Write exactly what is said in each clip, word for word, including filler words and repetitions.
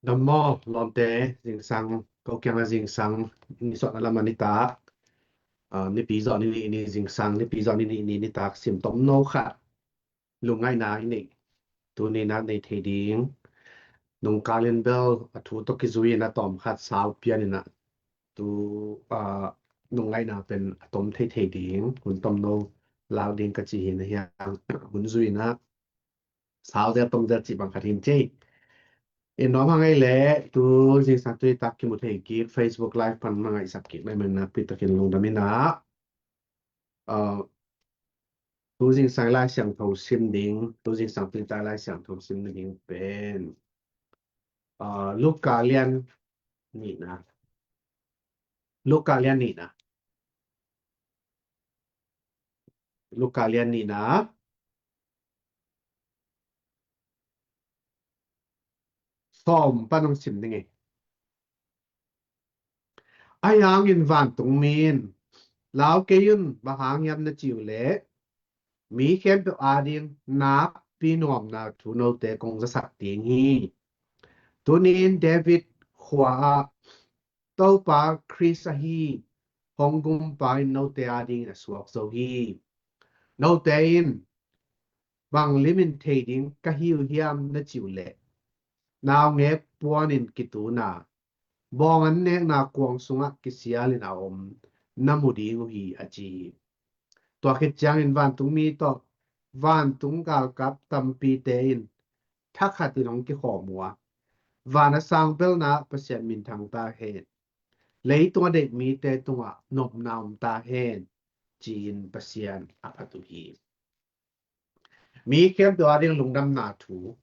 Dam maw, lawmte, zingsang, ko kiangah zingsang, nisuahna lamah nitak, ah, nipi zawh ni nih ni zingsang, nipi zawh ni nih ni nitak, sim tomno khat, lungngaihna i neih, tuni-in ah nei thei ding, nungkal in bel a thu tawh kizui-in ah tawmkhat sau pian-in ah, tu, ah, lungngaihna pen a tom thei thei ding, hun tomno lak ding ka ci hi na hiang, hun zui-in ah, sau zel tom zel cih bang khat hin ci. I nuam hang ei leh, tu zingsang tu nitak kimu thei kik, Facebook Live pan na ngaihsak kik na hih manin nakpi takin lungdam ing ah. Ah, tu zingsang Lai Siangtho sim ding, tu zingsang tu nitak Lai Siangtho sim ding pen, ah, Luka lian nihna. Luka lian nihna. Luka lian nihna. Sawm pan hong sim ding hi. Ahi hangin vantungmi in, "Lau kei un, bang hang hiam na cih uh leh, mi khempeuh ading nakpi nuamna thu note kong zasak ding hi. Tuni-in David khua-ah Topa Khrist ahi hong gumpa in note adingin a suak zo hi. Note in bang limin thei ding ka hi uh hiam na cih uh leh, naungek puanin kitun a, bawng an nekna kuang sungah kisialin a om na mu ding uh hi," a ci hi. Tua khit ciangin vantungmi tawh vantung galkap tampite in thakhatin hong kikhawm uh a, "Van a sang belna Pasian minthang ta hen. Leitung a deih mite tungah nopna om ta hen," ci-in Pasian a phat uh hi. Mi khempeuh ading lungdamna thu,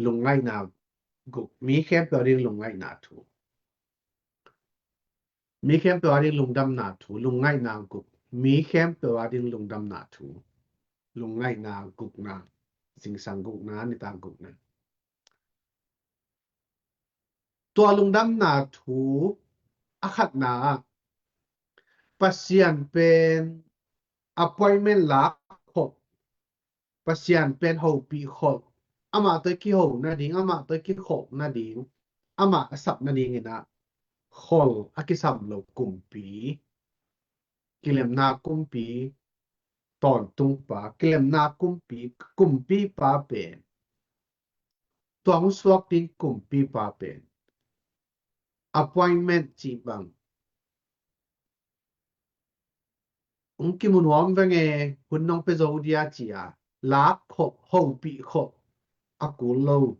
lungngaihna guk. Mi khempeuh ading lungngaihna thu. Mi khempeuh ading lungdamna thu, lungngaihna guk. Mi khempeuh ading lungdamna thu, lungngaihna gukna, zingsang gukna, nitak gukna. Tua lungdamna thu a khatna ah, Pasian pen appointment lak khop, Pasian pen hopih khop, amah tawh kiho nading, amah tawh kikhop nading, amah a sap nadingin ah khol a kisam lo kumpi, kilemna kumpi, tawntungpa, kilemna kumpi, kumpipa pen, tua hong suak ding kumpipa pen appointment cih bang hong kimu nuam veng e, hun nong pia zo dia ci-a lak khop, hopih khop a kul lo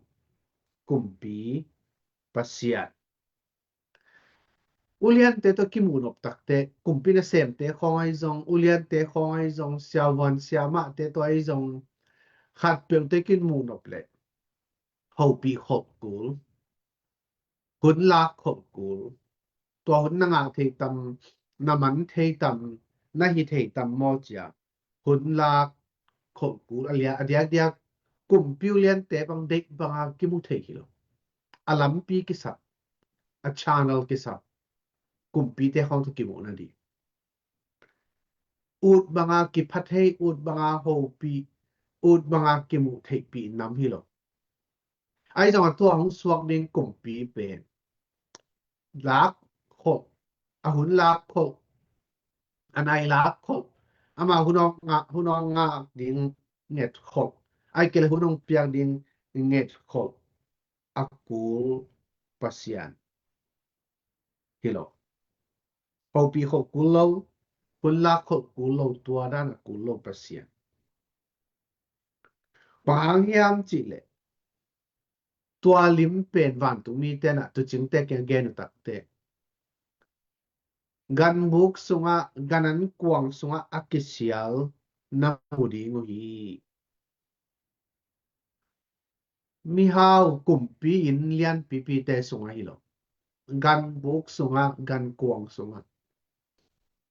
kumpi Pasian. Uliante tawh kimuh nop takte, kumpi nasemte khawng ahi zong, uliante khawng ahi zong, siavuan siamahte tawh ahi zong, khatpeuhte kimuh nop leh hopih khop kul, hun lak khop kul. Tua hun na ngah thei tam, na man thei tam, na hi thei tam maw ci-a hun lak khop kul a lia, a diakdiak kumpi uliante bang deih banga kimu thei hi lo. A lampi kisap, a channel kisap, kumpite khawng tawh kimuh nading. Ut banga kipha thei, ut banga hopih, ut banga kimuh theihpih nam hi lo. Ahi zongin tua hong suak ding kumpi pen lak khop, a hun lak khop, a nai lak khop, ama hun hong ngak, hun hong ngak ding nget khop, ahih kei leh hun hong piak ding nget khop a kul Pasian hi lo. Hopih khop kul lo, hun lak khop kul lo, tua dan a kul lo Pasian. Bang hang hiam cih leh, tua lim pen vantungmite in ah tuucingte kiang gen uh takte, ganbuk sungah, gan an kuang sungah a kisial na mu ding uh hi. Mihau kumpi inn lianpipite sungah hi lo, ganbuk sungah, gankuang sungah,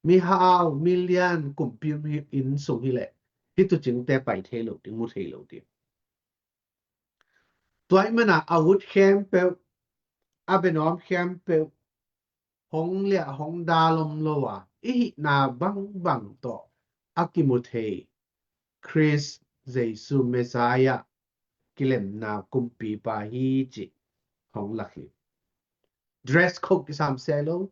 mihau, milian kumpi inn sung hi leh, hih tuucingte pai thei lo ding, mu thei lo ding. Tua ahih manin a ut khempeuh, a bia nuam khempeuh, hong liah hong dal om lo a, i hihna bangbang tawh a kimu thei Khrist Jesu Messiah kilemna kumpipa hi cih hong lak hi. Dress code kisam se lo,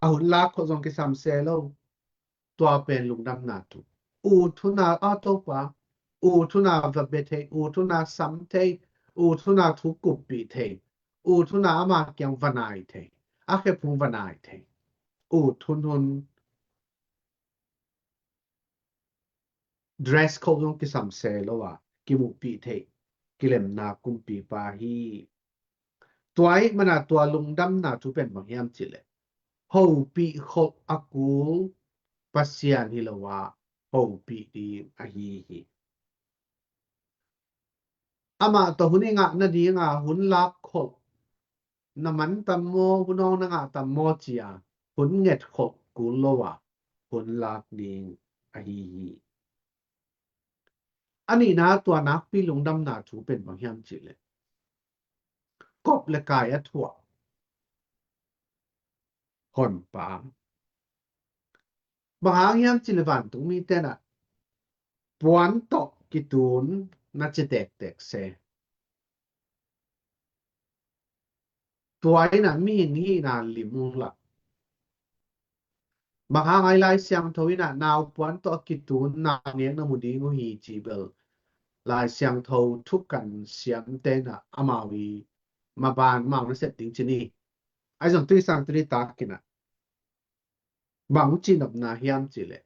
a hun lak khol zong kisam se lo. Tua pen lungdamna thu. U thuna a Topa, u thuna va bia thei, u thuna sam thei, u thuna thu kuppih thei, u thuna ama kiang va nai thei, a khephung va nai thei. U thunhun dress code zong kisam se lo a, kimuhpih thei, kilemna kumpipa hi. Tua ahih mana tua lungdamna thu pen bang hiam cih leh, hopih kholh a kul Pasian hi lo a, hopih ding ahi hi. Amah tawh hun i ngah nadinga hun lak kholh, na man tam maw, hun awng na ngah tam maw ci-a hun nget kholh kul lo a, hun lak ding ahi hi. A nihna tua nakpi lungdamna thu pen bang hiam cih leh, kop le kai a thuah Honpa. Bang hang hiam cih leh vantung mite in ah puan tawh kitun na ci tektek se. Tua in ah mihing hihna lim ung lah. Bang hang a i Lai Siangtho in ah nau puan tawh a kitun na nek na mu ding uh hi ci bel Lai Siangtho thukan siamte in ah amau i maban amau na sep ding ci ni. Ahi zong tui sang tuni tak in ah bang cihnopna hiam cih leh,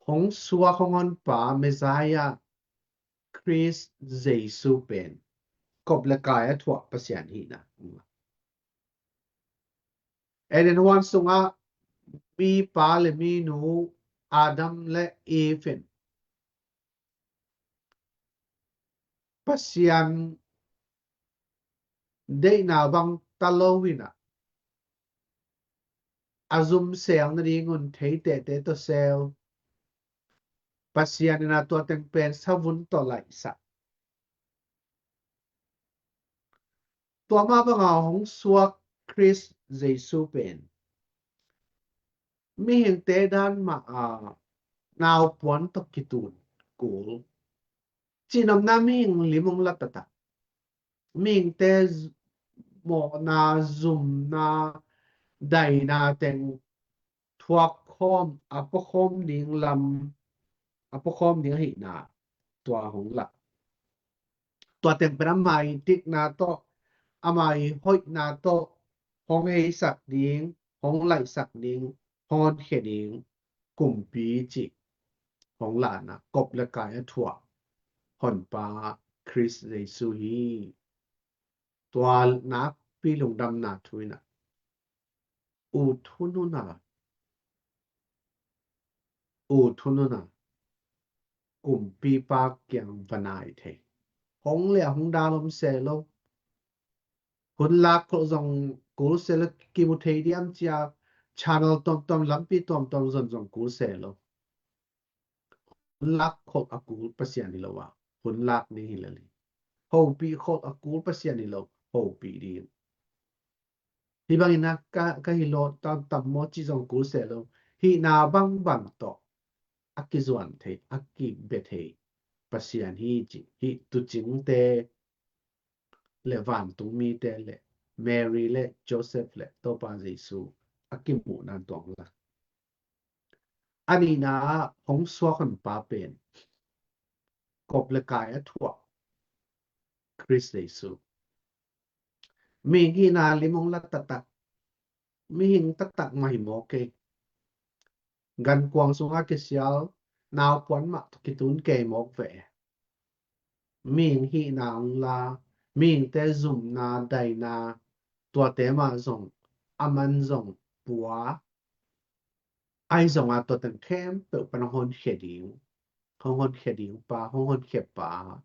hong suak hong honpa Messiah Khrist Jesu pen kop le kai a thuah Pasian hihna. Eden huan sungah mi pa le mi nu Adam le Eve in Pasian deihna bang ta lo in ah, a zum sel nadingun thei tehteh tawh sel. Pasian in ah tua teng pen savun tawh laihsak. Tua mah banga hong suak Khrist Jesu pen mihingte dan mah a nau puan tawh kitun kul. Cihnopna mihing lim hong la taktak. Mihingte z-, mawhna, zumna, daina teng thuak khawm, a pua khawm ding lam, a pua khawm ding ahihna tua hong lak. Tua teng pen ama i dikna tawh, ama i hoihna tawh hong heisak ding, hong laihsak ding, hong honkhia ding kumpi cih hong lahna, kop le kai a thuah Honpa Khrist Jesu hi. Tua nakpi lungdamna thu in ah, ut hun hun a, ut hun hun a kumpipa kiang va nai thei. Hong le a hong dal om se lo. Hun lak kholh zong kul se lo, kimu thei diam ci-a channel tuamtuam, lampi tuamtuam zon zong kul se lo. Hun lak kholh a kul Pasian hi lo a, hun lak ding hi lel hi. Hopih kholh a kul Pasian hi lo, hopih ding. Hih bangin ah ka, ka hi lo tam, tam maw ci zong kul se lo. Hihna bangbang tawh a kizuan thei, a kibia thei Pasian hi ci. Hih tuucingte le vantung mite le Mary le Joseph le Topa Jesu a kimuhna tuang la. A nihna ah hong suak Honpa pen kop le kai a thuah Khrist Jesu. Mihing hihna lim hong la taktak, mihing taktak mah hi mawk ei. Gankuang sungah kisial naupuan mah tawh kitun kei mawk ve. Mihing hihna hong la, mihingte zumna, daina, tuate mah zong, a man zong pua. Ahi zongah tua teng khempeuh pan hong honkhia ding, hong honkhia ding pa, hong honkhia pa,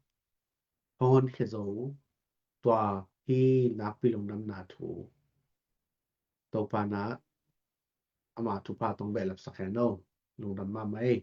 hong honkhia zo, tua hi nakpi lungdamna thu. Topa in ah ama thupha tawh hong behlap sak hen aw. Lungdam mahmah ei.